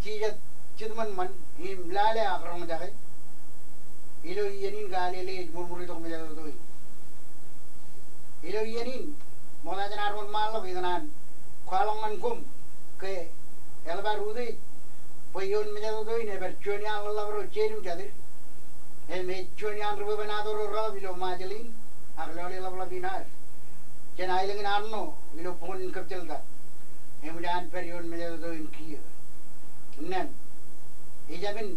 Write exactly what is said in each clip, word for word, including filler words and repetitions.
Jisōs jitōnmōn ṃōn im lale ak roñjake ilo iien in ke Alele ej ṃurṃure tok mejatoto in. Ilo iien in, ṃokta jān ad wōnṃaanḷọk ikōṇaan kwaḷọk ñan koṃ ke eḷap ad utiej bwe ioon mejatoto in epād juon iaan ḷōḷḷap ro jeiū im jatid. Im ej juon iaan ri bwebwenato ro reḷap ilo Ṃajeḷ in ak lọle ḷapḷap in ad jān aelōñ in Arṇo ilo bukwōn in Kōpijjeltak. Eṃōj an pād ioon mejatoto in kiiō. Innām, ij amin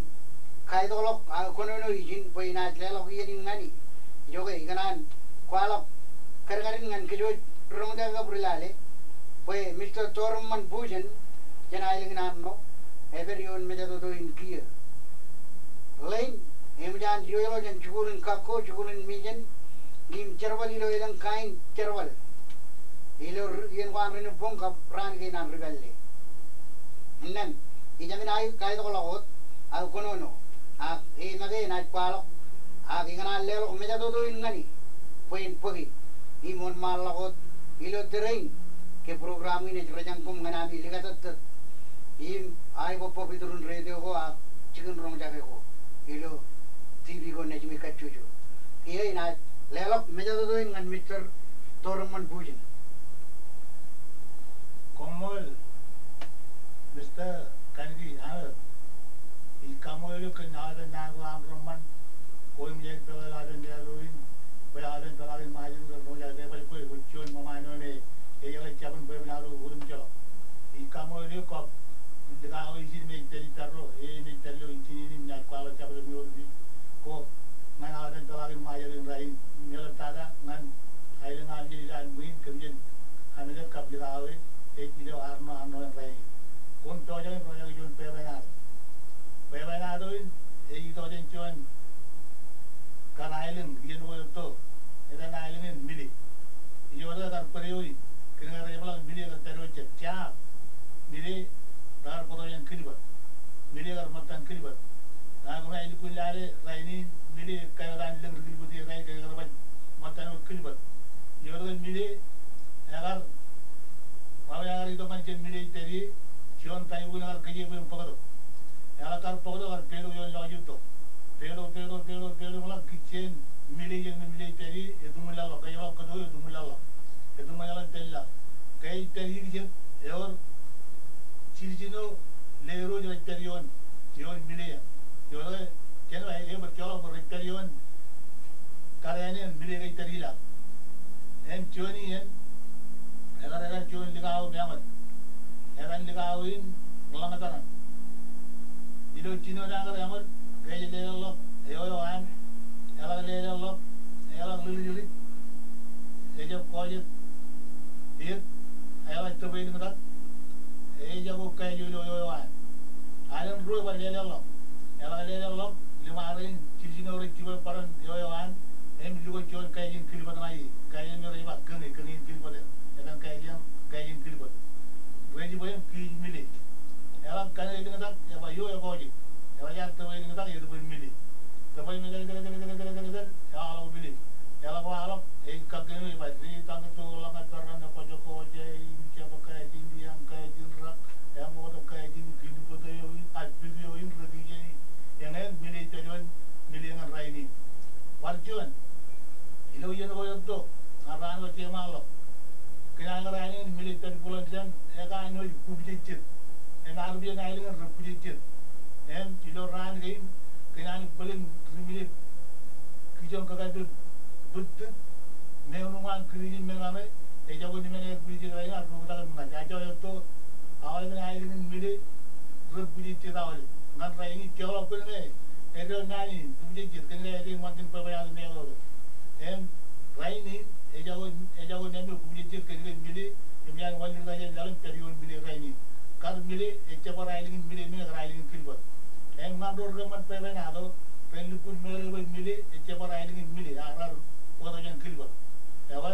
kaitokḷọk aō kōnono ijin bwe inaaj leḷọk iien in ñani. Ijoke ikōṇaan kwaḷọk kadkadin ñan kōj wōj roñjake kab ri lale bwe Mister Tormon Bujen jān aelōñ in Arṇo epād ioon mejatoto in kiiō. Ḷein, eṃōj an diwōjḷọk jān jikuuḷ in kakko, jikuuḷ in mission, im jerbal ilo elōñ kain jerbal ilo ri-, iien ko an ri-nōbboñ kab raan kein an ri-pālle. Innām, ij amin aō kaitokḷọk wōt aō kōnono, ak e make enaaj kwaḷọk, ak ikōṇaan leḷọk mejatoto in ñani bwe en bōki im wōnṃaanḷọk wōt ilo tōre in ke program in ej rejañ koṃ ñan ami likatōttōt im aebōbbōb iturin retio ko ak jikin roñjake ko ilo TV ko nejimi kajjojo. Kiiō inaaj leḷọk mejatoto in ñan Mister Tormon Bujen. Koṃṃool, Mister Kennedy Arnot. Ij kaṃṃoolol eok kōn aolepen naan ko aṃ reṃṃan, ko im ej peḷḷọk aolepen naan ko in, bwe aolepen peḷaakin Ṃajeḷ in roñjake, bwe, bwe, bwe juon ṃōṃaan eo me ejeḷā jabōn bwebwenato otemjej. Ij kaṃṃoolol eok kab likao ijin im ej pād ippārro, e, im ej pād ilo injin in im inaaj kwaḷọk jabdewōt in otemjej ko ñan aolepen peḷaakin Ṃajeḷ in rainin, im eḷaptata ñan aelōñ aṃ ilo ilowaan ṃwiin kōmij amilōk kab likao e ej ilo Arṇo, Arṇo in rainin. Koṃ pojak im pojak juon bwebwenato. Bwebwenato in ej itok jān juon kar aelōñ iien ko etto, etan aelōñ in Mile. Ijoke kar bōd eo in, kōnke rej ḷak Mile kar pād eo jet, jab. Mile rekar bōktok jān Kilbōt. Mile kar ṃōttan Kilbōt. Ña koṃ naaj lukkuun lale rainin, Mile ekkajoto an lōñ ri Kilbōt ie rainin kōnke kar baj ṃōttan eo Kilbōt. Ijoke Mile ekar, wāween ekar itok ñan jet Mile ej pād ie, juon typhoon ekar kōjerbal im bōktok. Eḷak kar bōktok, kar peetok ioon lọjiltok. Peetok, peetok, peetok, peetok, ḷak kijjien Mile, ijin Mile ej pād ie, etuṃwin laḷḷọk, kōjro kōto etuṃwin laḷḷọk. Etuṃwin laḷḷọk im pād ḷọk. Ke ej pād ie jet, ewōr jiljino lerooj rej pād ioon, ioon Mile eṇ. Ewōr ke, jān eo, e, ej bōd joḷọk bwe rej pād ioon kar āne eṇ Mile ke ej pād ilọk. Im juon iien, ekar etal juon likao im eñoul. Etan likao in ḷōñtōran. Ilo jinoin an kar eñoul, ke ej leleḷọk eo eo an, eḷak leleḷọk, eḷak liliḷik, ejab kọjet eō, eḷak tōpwelōñtak, ejako kāāj ilo eo eo an. Alen ruo bar leleḷọk. Eḷak leleḷọk, ḷōṃaro in jiljino rej jibwe bōran eo eo an, im likūt juon kāāj in Kilbōt ñan e. Kāāj in me rej ba kōñe, kōñe in Kilbōt eṇ. Etan kāāj in, kāāj in Kilbōt. Rej jibwe im kiij Mile. Eḷak kaṇe elōñtak, eba eo ekọjet. Eḷak tōpwelōñtak, etōpwel Mile. Tōpwel Mile, tōpwel Mile, tōpwel Mile, tōpwel Mile, eḷak Mile. Eḷak waḷọk, ej kakkōn eo ej ba, ri tangkōt to ḷọk ñan peran eo kwōj kọọte, im jab kāāj in, iaan kāāj in rak, eṃootōk kāāj in Kilbōt eo in, a, pit eo in, rej kiij jāni. Eñin Mile ej pād ioon Mile ñan rainin. Bar juon, ilo iien ko etto, ñan raan ko jeṃaanḷọk. Kōn an kar aelōñ in Mile ej pād buḷōn jān, ekanooj bwijejjet. Im armej in aelōñ in rej bwijejjet. Im ilo raan kein, kōn an bōlen ri Mile kijoñ kakabbōb bōttōt, men uññū an kūrijin men ṇe, ejako niman aer bwijejjet rainin, ak rubtak im ñan. Ak ejako etto, aolepen aelōñ in Mile rej bwijejjet aolep. Ñan rainin, joḷọk bōlen ñe eddo naan in bwijejjet, kōn ke ej ṃōttan bwebwenato meḷeḷe. Im rainin, ejako, ejako naan in bwijejjet kōn ke Mile, im eṃōj an wanlōñḷọk jān laḷ im pād ioon Mile rainin. Kar Mile, ejjab bar aelōñ in Mile men, kar aelōñ in Kilbōt. Im ñan ro ri kōṃṃan bwebwenato, ren lukkuun meḷeḷe bwe Mile, ejjab bar aelōñ in Mile, ak raar bōktok jān Kilbōt. Ekwe,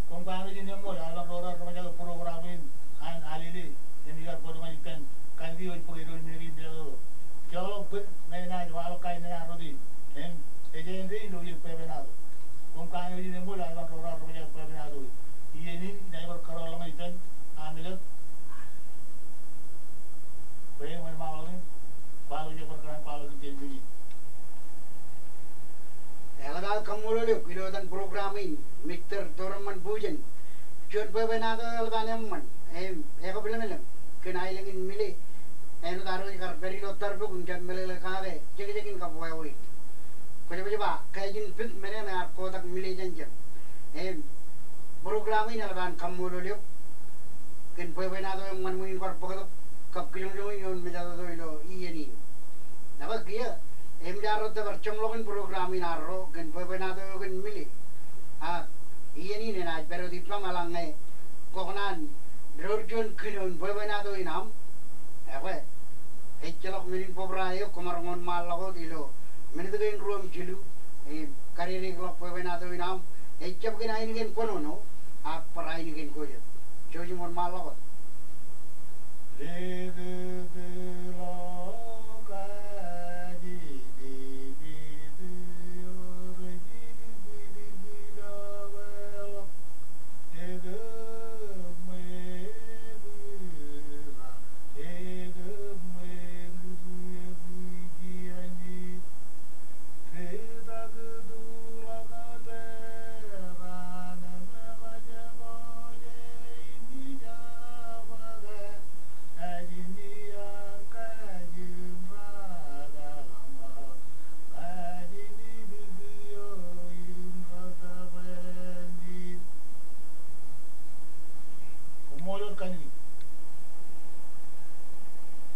koṃ kanooj in eṃṃool, aolep ro raar roñjake program in, an Alele, im ikar bōktok ñan ippān, kanniōk eo ej bōk eddoin men kein meḷeḷe. Joḷọk bōd, ñe enaaj waḷọk kain naan rot in. Im, ej āindein ilo iien bwebwenato. Koṃ kanooj in eṃṃool, aolep ro raar roñjake bwebwenato in. Iien in, inaaj bar kōrọọlḷọk ñan ippān, Amelek. Bwe en wōnṃaanḷọk Eḷap aō kaṃṃoolol eok ilo etan program in, Mister Toromon Bujen. Juon bwebwenato eḷap an eṃṃan im ekabwilōñlōñ kōn aelōñ in Mile. Āinwōt ad wōj kar pād ilo tarbok im jab meḷeḷe kake jekjekin kab wāween. Kwōj ba, kwōj ba, ke ejin pit men eo me ear kotak Mile jān jab. Im program in eḷap an kaṃṃoolol eok kōn bwebwenato eṃṃan ṃwiin kwaar bōktok kab kijoñjoñ in ioon mejatoto ilo iien in. Ekwe kiiō, eṃōj arro tōpar jeṃḷọkin program in arro kōn bwebwenato eo kōn Mile. Ak iien in enaaj pād wōt ippaṃ eḷaññe kwō kōṇaan door juon kinoin bwebwenato in aṃ. Ekwe, ejjeḷọk men in bōbrae eok, kwōmaroñ wōnṃaanḷọk wōt ilo minit kein ruo im jilu im kadedeḷọk bwebwenato in aṃ. Ejjab kōn ainikien kōnono, ak bar ainikien ko jet. Jouj im wōnṃaanḷọk wōt.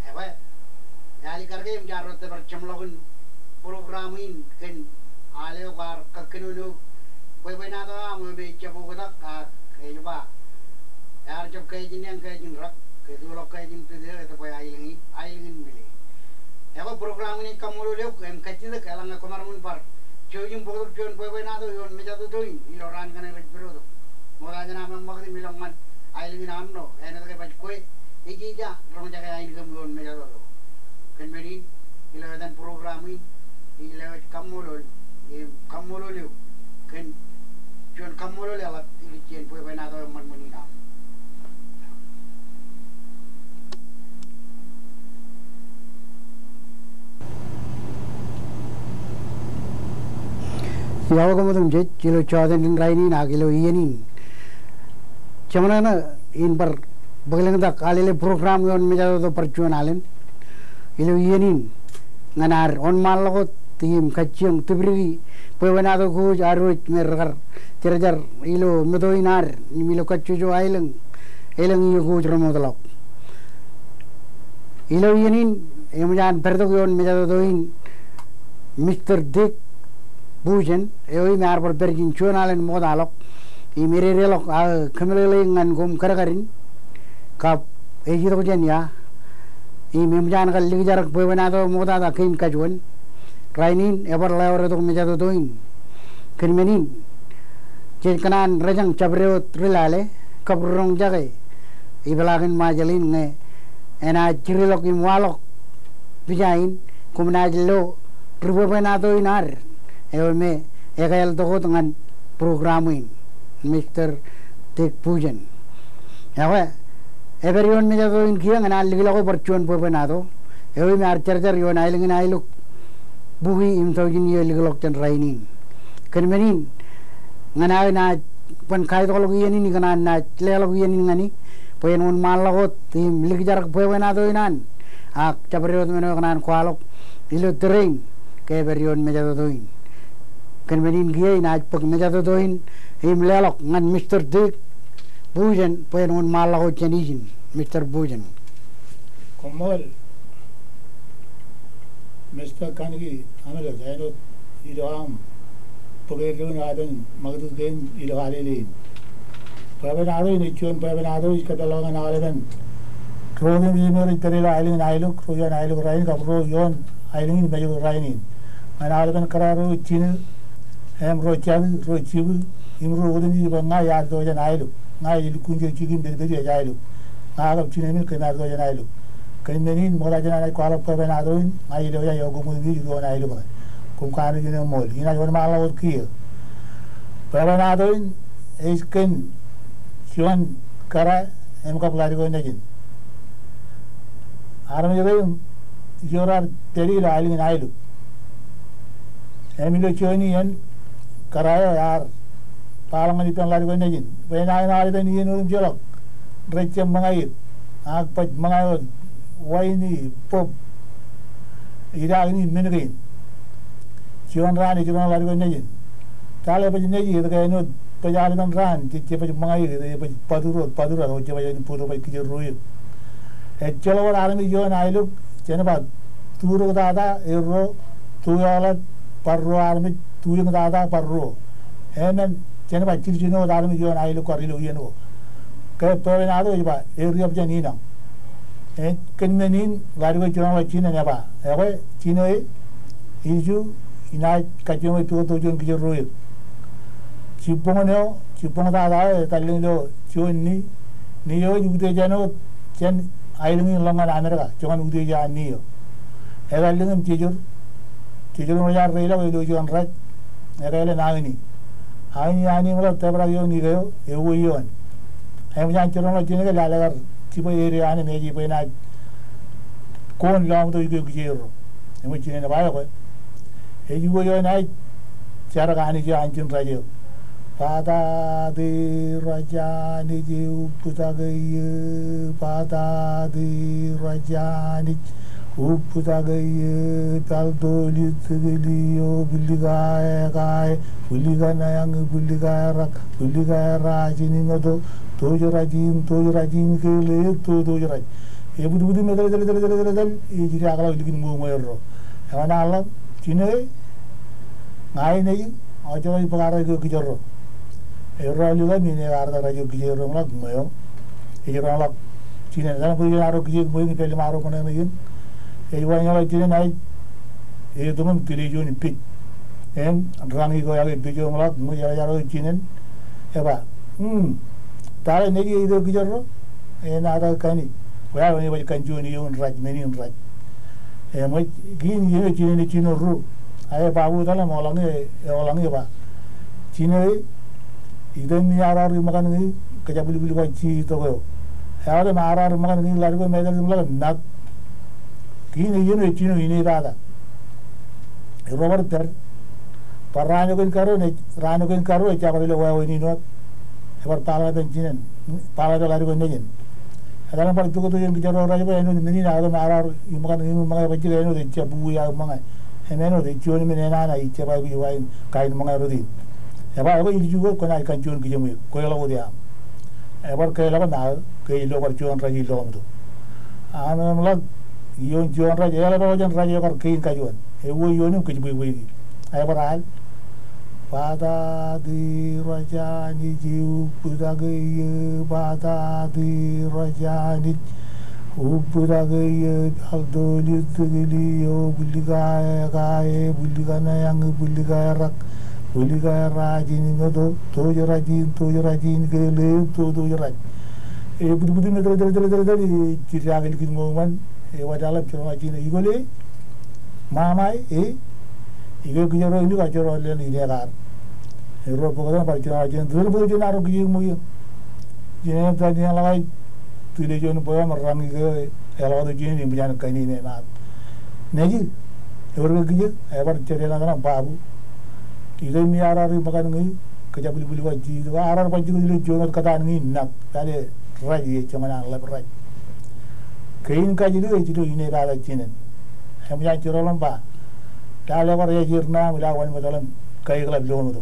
Ekwe, ealikkar ke eṃōj arro tōpar jeṃḷọkin program in kōn al eo kwaar kakkinono bwebwenato aṃ eo me ejjab oktak ak ej ba ear jab kajin eñ kajin rak, ke ettoḷọk kajin pit eo etto bwe aelōñ in, aelōñ in Mile. Ekwe program in ej kaṃṃoolol eok im kajjitōk eḷaññe kwōmaroñ in bar jouj im bōktok juon bwebwenato ioon mejatoto in ilo raan kaṇe rej pidotok. Ṃokta jān aṃ eṃṃakūt im ilọk ñan aelōñ in Arṇo, āinwōt ke baj kwe, ej ija roñjake ainikōm ioon mejatoto. Kōn men in, ilo etan program in, ij lewōj kaṃṃoolol im kaṃṃoolol eok kōn juon kaṃṃoolol eḷap ikijjien bwebwenato eṃṃan ṃōn in aṃ. Iọkwe koṃ otemjej ilo jọteen in rainin ak ilo iien in. Jeṃḷọkin in bar bōklōñtak alele program ioon mejatoto bar juon alen ilo iien in ñan ad wōnṃaanḷọk wōt im kajjioñ tipdiki bwebwenato ko ad wōj me rekar jerjar ilo meto in ad im ilo kajjojo aelōñ, elōñ iiō ko remootḷọk. Ilo iien in eṃōj an pād tok ioon mejatoto in Mister Dick Bujen, eo im ear bar pād ijin juon alen ṃoktaḷọk im ededeḷọk aō kōmeḷeḷeik ñan koṃ kadkadin kab ej itok jān ia. Im eṃōj an kar likjarrak bwebwenato eo ṃoktata kein kajuon. Rainin ebar lewōr tok mejatoto in. Kōn men in, jej kōṇaan rejañ jabdewōt ri lale kab ri roñjake ipeḷaakin Ṃajeḷ in ñe enaaj jirilọk im waḷọk pija in, koṃ naaj lo ri bwebwenato in ad eo me ekāāl tok wōt ñan program in, Mister Dick Bujen. Ekwe, epād ioon mejatoto in kiiō ñan an likḷọk bar juon bwebwenato eo im ear jarjar ioon aelōñ in Aeluk bukwi im taujin iiō likḷọk jān rainin. Kōn men in, ñan aō naaj ban kaitokḷọk iien in, ikōṇaan naaj leḷọk iien in ñan e bwe en wōnṃaanḷọk wōt im likjarrak bwebwenato in an ak jabdewōt men eo ekōṇaan kwaḷọk ilo tōre in ke epād ioon mejatoto in. Kōn men in kiiō inaaj bōk mejatoto in im leḷọk ñan Mister Dick Bujen bwe en wōnṃaanḷọk wōt jān ijin. Mister Bujen. Koṃṃool, Mister Kaniki Ameles, āinwōt ilo aṃ bōk eddoin aō ṃakūtkūt kein ilo alele in. Bwebwenato in ej juon bwebwenato ej kōpeḷḷọk ñan aolepen ro kein rej pād ilo aelōñ in Aeluk, ro ioon Aeluk rainin kab ro ioon aelōñ in Mājro rainin. Ñan aolepen kōrā ro jinō, im ro jatū, ro jibū, im ro otemjej bwe ña iaar itok jān Aeluk. Ña ij lukkuun ijo jikin pedped eo ej Aeluk. Ña kab jinen men kōm ar itok jān Aeluk. Kōn men in ṃokta jān an ej kwaḷọk bwebwenato in, ña ij lewōj aō koṃ otemjej ioon Aeluk ṇe. Koṃ kanooj in eṃṃool. Inaaj wōnṃaanḷọk wōt kiiō. Bwebwenato in ej kōn juon kōrā im kab ḷadik eo nejin. Armej ro im ijo raar pād ilo aelōñ in Aeluk. Im ilo juon iien kōrā eo ear baḷọk ñan ippān ḷadik eo nejin bwe enaaj aolepen iien otemjeḷọk rej jab ṃōñā eō, ak baj ṃōñā eo, waini, bōb, idaak in men kein. Juon raan ej jiroñ ḷadik eo nejin. Tale baj neji etke āinwōt baj aolepen raan jej jab baj ṃōñā eō, ej baj baturuot, baturuot, eo jej baj āinwōt bōktok baj kijerro eō. Ejjeḷọk wōt armej ioon Aeluk jān ba turuo tata erro, tueoḷap bar ruo armej, tueoñ tata bar ruo. Emān jān ba jiljino wōt armej ioon Aeluk kar ilo iien ko. Ke bwebwenato ej ba, eriab jān inaṃ. Ej kōn men in ḷadik eo ej jiroñḷọk jinen eba, ekwe, jino e, ilju, inaaj kajjioñ bwe ipukot tok juon kijerro eō. Jibboñōn eo, jibboñ tata eo, etal lōñ ilo juon ni, ni eo ej utiej āinwōt jān aelōñ in ḷọk ñan Amerika, joñan utiej eo an ni eo. Etal lōñ im jejor, jejor im rej ar reiḷọk ilo juon raj, ekāālōt aoni. Aoni, aoni im ḷọk tōprak ioon ike eo, ewōr ioon. Eṃōj an jiroñḷọk jinen ke lale kar jibwe area an im ej bwe enaaj koon lọmọọr tok ike kijerro. Eṃōj jinen eba ekwe. Ej iwōj ioon, ej jar ke Anij eo an jin raj eo. Bata te raj Anij e, ubbutak e, bata te raj Anij, ubbutak e, pāl toli tikili eo, bwilika ekae, bwilika nañin, bwilika erak, bwilika erajin, iññoto, toj raj in, toj raj in, kele, to, toj raj. Ebutbuti im etal, etal, etal, ej jidaakḷọk likin ṃweo ṃweerro. Ewanlaḷọk, jino e, ña ineji, ejjeḷọk bōk arro eo kijerro. Erro likar men eo arro raj eo kijerro im ḷọk ṃweo. Ej roñḷọk jinen, etal bwe jen arro kijeek ṃweo in pād ḷōṃaro ṃōṇōṇō in. Ej wanjeḷọk jinen, ej etoñ im tile juon pej. Im rañ iko eo ej pej eo im ḷọk ṃweo, ej arro jinen. Eba, mm, tale neji ej ito kijerro. Enaaj kani. Bwe aō enaaj baj kōn juon iien raj, men in raj. Eṃōj, kiin iien eo jinen ej jino ruo. Ak ebabu etal im eoḷañe, eoḷañe eba, jino e, item iar ar iṃōkan ñe kōjabwilbwil bar jijet itok eo. Eḷap im ar ar iṃōkan ñe ḷadik eo im etal im ḷọk im mat. Kiin iien eo ej jino inepata. Erro bar pād. Bar raan eo kein karuo, raan eo kein karuo ejja bar ilo wāween in wōt. Ebar baḷọk ippān jinen, baḷọk ippān ḷadik eo nejin. Etal im bar pukot tok juon kijerro raj bwe āinwōt men in aō item ar ar iṃōkan ñe im ṃōñā bajjek āinwōt ejjab uwe aō ṃōñā. Im āinwōt ej juon men enañin ejjab aikuj iwaan kain ṃōñā rot in. Eba ekwe, ilju ko kwōnaaj kōn juon kijeṃwe, kweḷọk wōt iaam. Ebar keḷọk im aō, ke ej lo bar juon raj ej lo ḷọk ṃōtto. Aō im ḷọk ioon juon raj, eḷap ḷọk jān raj eo kar kein kajuon. Ewōr ioon im kōjbwebweiki. Ebar al. Bata te raj Anij e, ubbutak e, bata te raj Anij, ubbutak e, pāl toli tikili eo, bwilika ekae, bwilika nañin, bwilika erak, bwilika erajin, iññoto, toj raj in, toj raj in, kele, to, toj raj. Ebutbut im etal, etal, etal, etal, etal, ej jidaak likin ṃweo ṃōṇ, ewōj eḷap jiroñ ḷọk jinen, ikole, ṃaṃa e, ike kijerro in eo ej jiroñ ḷọk ine kaar. Erro bōktok im bar jiroñ ḷọk jinen, tōl bōktok jinen arro kijeek ṃweo in. Jinen etal jinen ḷọk ej tile juon bwe eo im rañ ike eo eḷọk tok jinen im eṃōj an kani im emaat. Neji, ewōr ke kijeek, ebar jar eṇ etal im babu. Item iar ar iṃōkan ñe kōjabwilbwil bar jijet itok, ar ar bajjek ilo juon wōt kōtaan ñe im mat. Pāle raj ej joñan an ḷap raj. Kein kajjitōk eo ej ilo inepata jinen. Eṃōj an jiroñ ḷọk im ba, lale kar ej er ṇa im ilo aō wōnṃaanḷọk im kaeklap ilo ṃōtto.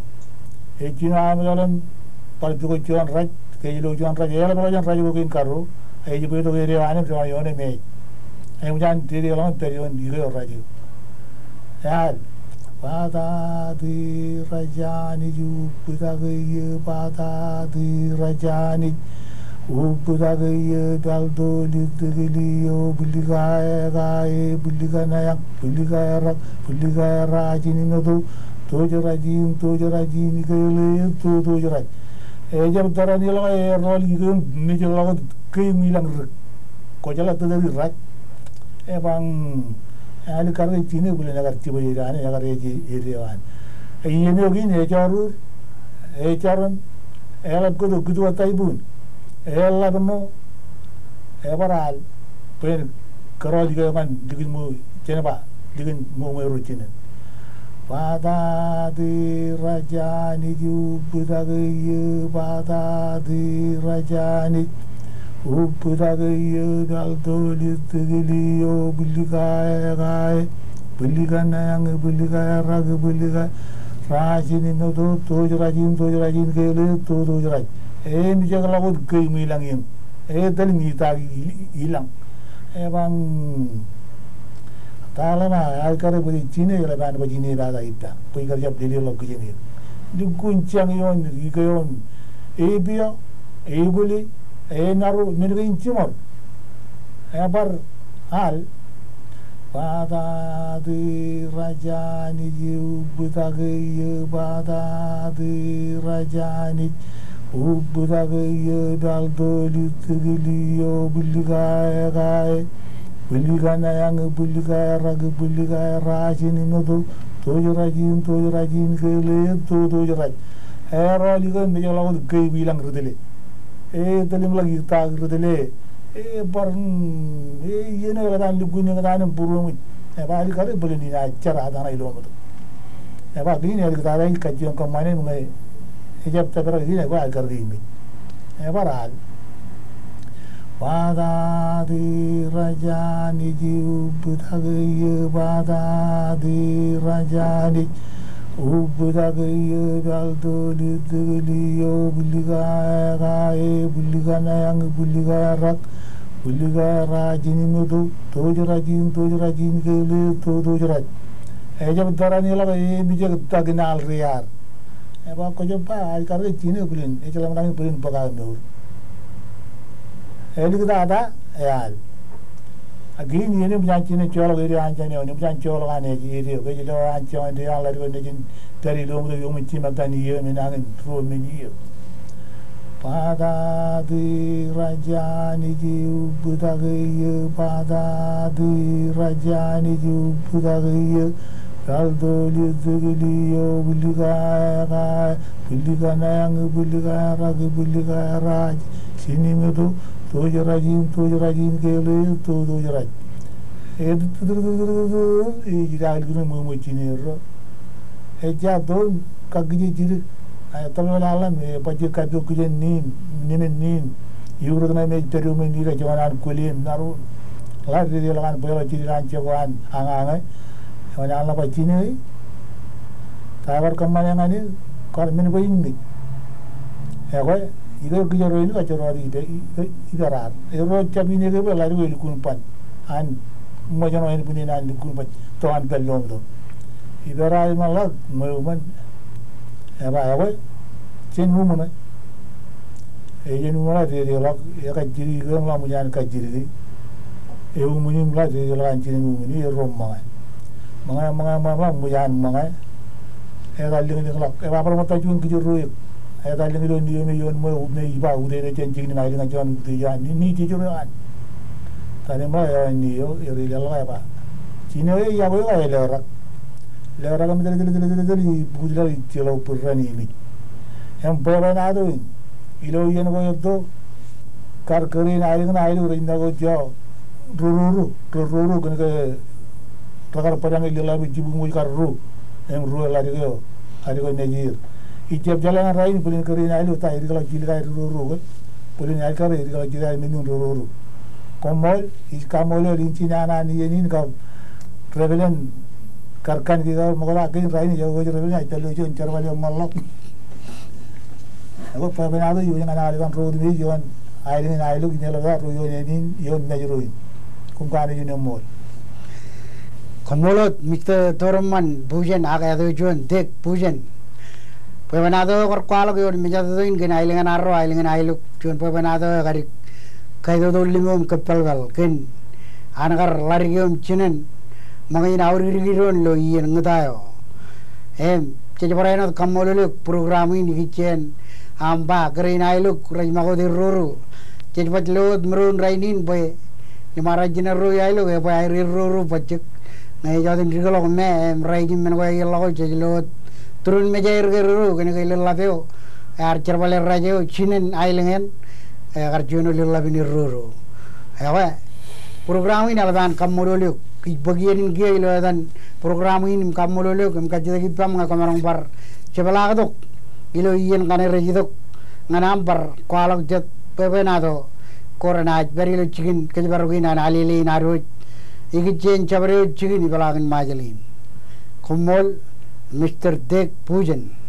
Ej jino aō ṃōtto im bar pukot juon raj, ke ej lo juon raj, eḷap ḷọk jān raj ko kein karuo, ej bwe itok area eo an im joñan ioon im ej. Eṃōj an dede ḷọk im pād ioon ike eo raj eo. Ear, bata te raj Anij, ubbutak e, bata te raj Anij, ubbutak e, pāl toli tikili eo, bwilika ekae, bwilika nañin, bwilika erak, bwilika erajin, iññoto, toj raj in, toj raj in, kele, to, toj raj. Ejab tōre ṇe ḷọk, erro ḷọk ike im mej ḷọk wōt kein im ilañ dik. Kwōjeḷā tōtōri raj. Eba, mm, ear kar ke jino bōlen ekar jibwe area an, ekar ej area an. Iien eo kein ejorur, ejarom, eḷap kōto kūtwōt typhoon, eḷap ṇo, ebar al, bwe en kōrọọl ikō ñan likin ṃō, jen ba, likin ṃōṃe ro jinen. Bata te raja Anij, ubbutak eō, bata te raja Anij. Ubbutak eō, palto, litikili eo, bwilka ekae, bwilka nañin, bwilka erak, bwilka rajinemto, tōjraj in, tōjraj in kele, to, tōjraj. Emej ḷọk wōt keim ilañ in. Etōl im itaak i-, ilañ. Eban, ta ḷọk ṃōk, aer kar bōlen jine, eḷap an baj ine bata ippa. Bwe ikar jab lelōñḷọk kijenir. Lukkuun jañ eoon, ikō eoon, epiọ, ekwōle, enaro, men kein jiṃor. Ebar al. Bata te raja Anij, ubbutak eō, bata te raja Anij. Ubbutak eō, palto, litikili eo, bwilka ekae, bwilka nañin, bwilka erak, bwilka rajinemto, tōjraj in, tōjraj in kele, to, tōjraj. Erọọl ikō emej ḷọk wōt keim ilañ ri tōle. Etōl im ḷọk itaak ri tōle. Ebar, mm, e, iien eo eḷap an lukkuun eñtaan im būruōṃ ej. Eba aer kar bōlen in aer jar ataṇa ilo ṃōtō. Eba kein aer kōtata ej kajjioñ kōṃṃane im ñe ejab tōprak kein aer kar keemej. Ebar al. Bata te raja Anij, ubbutak eō, bata te raja Anij. Ubbutak eō, palto, litikili eo, bwilka ekae, bwilka nañin, bwilka erak, bwilka rajinemto, tōjraj in, tōjraj in kele, to, tōjraj. Ejab tōrani ḷọk, emej ej tak in al ri ar. Eba kwōj ba, aer kar ke jine bōlen, ejjeḷọk ṃōk bōlen bōk aō mour. Eliktata, eal. A kein iien eṃōj an jinen joḷọk eddo an jān eoon, eṃōj an joḷọk an ej eddo, kōj lo an joñan eddo an ḷadik eo nejin pād ilo ṃōtō iuṃwin jimettan iiō, men añin ruo men iiō. Bata te raja Anij, ubbutak eō, bata te raja Anij, ubbutak eō. Palto, litikili eo, bwilka ekae, bwilka nañin, bwilka erak, bwilka rajinemto, tōjraj in, tōjraj in kele, to, tōjraj. Ej ijjitōk ilo ṃweo ṃōj jine erro. Ejja to im kakkije jidik. Ej tōpḷọk ḷọk im, e, bajjek kappok kijen nin, nimen nin. Iurōt ñe emej pād iuṃwin ida joñan an kwōle im naroon. Ḷak dedeḷọk an bweḷọk jidik an jekwe an añañe. Ewan an ḷak ba jine e. Ta eo kar kōṃṃane ñan e, kar men bwe in mej. Ekwe, ikō kōjro in kajjirọọr ipe, ipe, ipe raar. Erro jab in eke bwe ḷadik eo elukkuun ban. An ṃōjṇọ ānbwinnin an lukkuun baj to an pād lọmọtọ. Ippān raar im ḷak ṃweo ṃōn. Eba ekwe, jen uṃwin e. Ej jen uṃwin e, dedeḷọk, ekajjidiki im ḷak ṃōj an kajjidiki. Euṃwin im ḷak dedeḷọk an jinen uṃwin, erro ṃōñā. Ṃōñā, ṃōñā, ṃōñā, ṃōñā, ṃōj an ṃōñā. Etal liñliñ ḷọk, eba bar ṃōtta juon kōjro eo. Etal liñliñ ilo nio me ioon ṃweo, me ij ba utiej eo jān jikin im aelōñ eo jān utiej eo an, ni, ni jej ro an. Etal im ḷọk eo an nio, er ilo ḷọk eba. Jino e, iọkwe eo, elōrak. Lōrak im tōl, tōl, tōl, tōl, tōl, ibukjḷọk ijjeḷọk bōd raṇ im ij. Im bwebwenato in. Ilo iien ko etto, kar kōrā in aelōñ ṇe aelōñ rej make wōt ijo rorooro, rorooro kōn ke rekar bōdañ ilo ḷap in jibukṃōj kar ro, im ruo ḷadik eo, ḷadik eo nejier. Ij jab jeḷā ñan rainin bōlen kōrā in aelōñ ta edik ḷọk jidik aer rorooro ke. Bōlen aer kar edik ḷọk jidik aer men in rorooro. Koṃṃool, ij kaṃṃoolol in jinen an iien in kab Reverend kar kanne kar ṃokta kein rainin, eo ej Reverend, ej pād ilo juon jerbal eo ṃōḷḷọk. Ekwe bwebwenato ioon ñan aolep an ro otemjej ioon aelōñ in aelōñ im eḷap ro ioon ānin ioon mej ro in. Koṃ kanooj in eṃṃool. Koṃṃool wōt Mister Toroṃṃan Bujen ak eto juon Tek Bujen. Bwebwenato eo kar kwaḷọk ioon mejatoto in kōn aelōñ in arro, aelōñ in aelōñ, juon bwebwenato eo ekadik kaitoto limōṃ kōppelpel kōn an kar ḷadik eo im jinen ṃōñā in aō dikdikdoon ilo iien ñūta eo. Im jej bar āinwōt kaṃṃoolol eok program in ikijjien aṃ ba kōrā in aelōñ rej make wōt erroro. Jej baj lo wōt mour in rainin bwe imaroñ jinen ro aelōñ e bwe aer erroro bajjek. Ñe ej jọteen dikḷọk me im raij im men ko eḷḷọk jej lo wōt turin mejaer ke roro kōn ke ilo ḷap eo ear jerbal erraj eo jinen aelōñ eṇ ekar juon ilo ḷap in erroro. Ekwe Program in eḷap an kaṃṃoolol eok. Ij bōk iien in kiiō ilo etan program in im kaṃṃoolol eok im kajjitōk ippaṃ ñe kwōmaroñ bar jepḷaaktok ilo iien kaṇe rej itok ñan aṃ bar kwaḷọk jet bwebwenato ko renaaj pād ilo jikin kōjparok in an Alele in ad wōj. Ikijjeen jabdewōt jikin ipeḷaakin Ṃajeḷ in. Koṃṃool, Mister Tek Bujen.